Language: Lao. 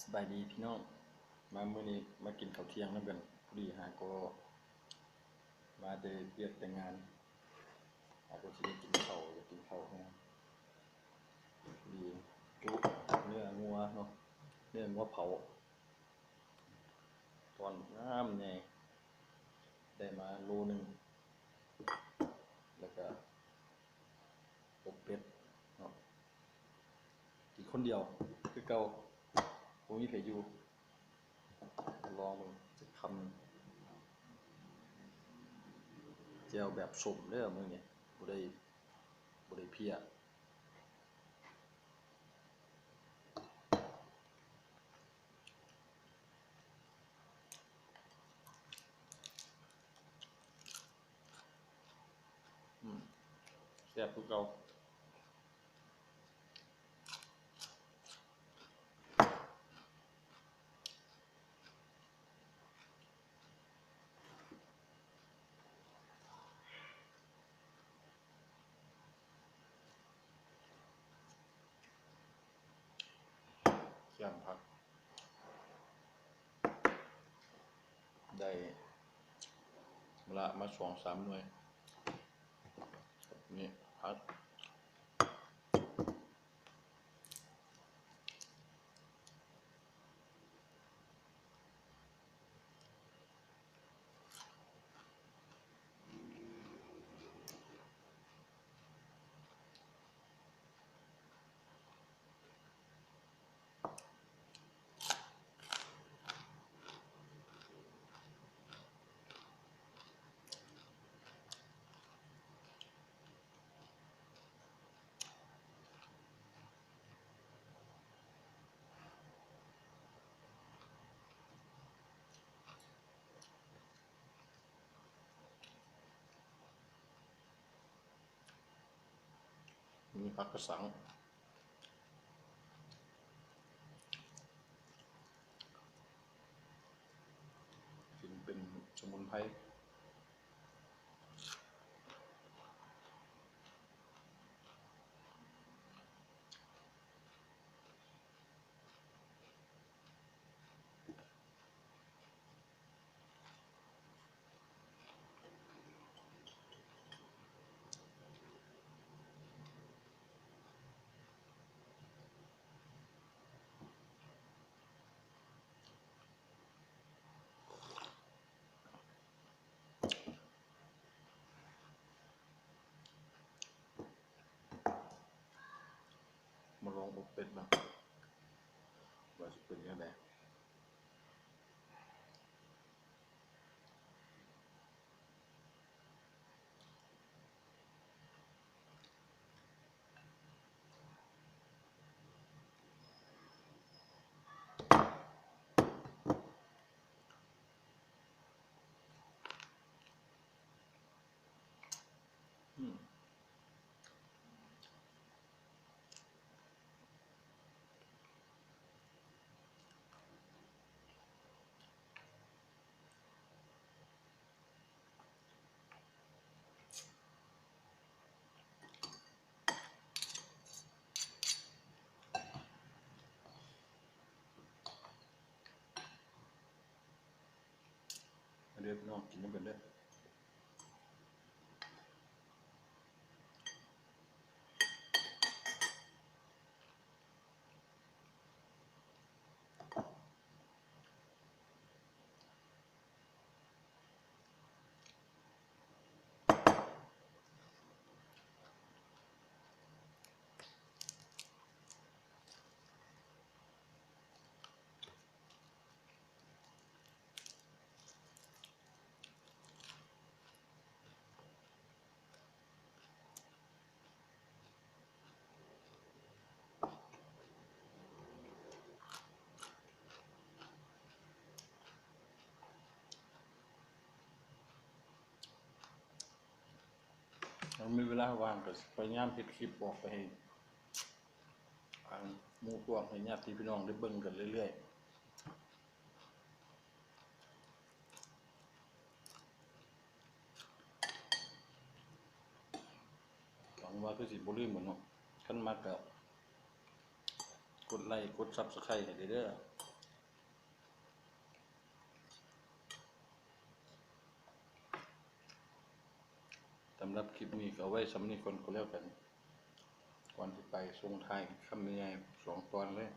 ສະບາຍດີພີ່ນ້ອງ ມາມື້ນີ້ມາກິນເຂົ້າທ່ຽງນຳກັນ. ພໍດີຫາກໍມາແຕ່ວຽກແຕ່ງານ ຫາກໍຊິໄດ້ກິນເຂົ້າ ຢາກກິນເຂົ້າແຮງ. ພໍດີຈຸເນື້ອງົວເນາະ ເນື້ອງົວເຜົາ ຕອນງາມໃຫຍ່ ໄດ້ມາໂລໜຶ່ງ ແລ້ວກະອົບເປັດເນາະ. ກິນຄົນດຽວຄືເກົ່າ ບໍ່ມີໃຜຢູ່. ລອງເບິ່ງຈັກຄຳໜຶ່ງ. ແຈ່ວແບບສົ້ມເດີມື້ນີ້ ບໍ່ໄດ້ ບໍ່ໄດ້ເພຍ. ອືມ ແຊບຄືເກົ່າ. ແຈ່ມຜັກ ໄດ້ມະລະມາສອງສາມໜ່ວຍ ນີ້ຜັກ. ມີຜັກກະສັງ ກິນເປັນສະໝຸນໄພ. ມາລອງອົບເປັດເບິ່ງ ວ່າຊິເປັນແນວໃດ. ອືມ. ມາເດີພີ່ນ້ອງ ກິນນຳກັນເດີ. ມັນມີເວລາວ່າງກໍຊິພະຍາຍາມເຮັດຄລິບອອກໄປໃຫ້ ອ່າ ໝູ່ພວກ ໃຫ້ຍາດຕິພີ່ນ້ອງໄດ້ເບິ່ງກັນເລື້ອຍໆ. ຫວັງວ່າຄືຊິບໍ່ລືມເນາະ ຄັນມັກກໍກົດໄລ ກົດ Subscribe ໃຫ້ເດີ. ສຳລັບຄລິບນີ້ກໍເອົາໄວ້ສ່ຳນີ້ກ່ອນກໍແລ້ວກັນ ກ່ອນຊິໄປສົ່ງທ້າຍຄຳບຳນາຍສອງຕອນເລີຍ.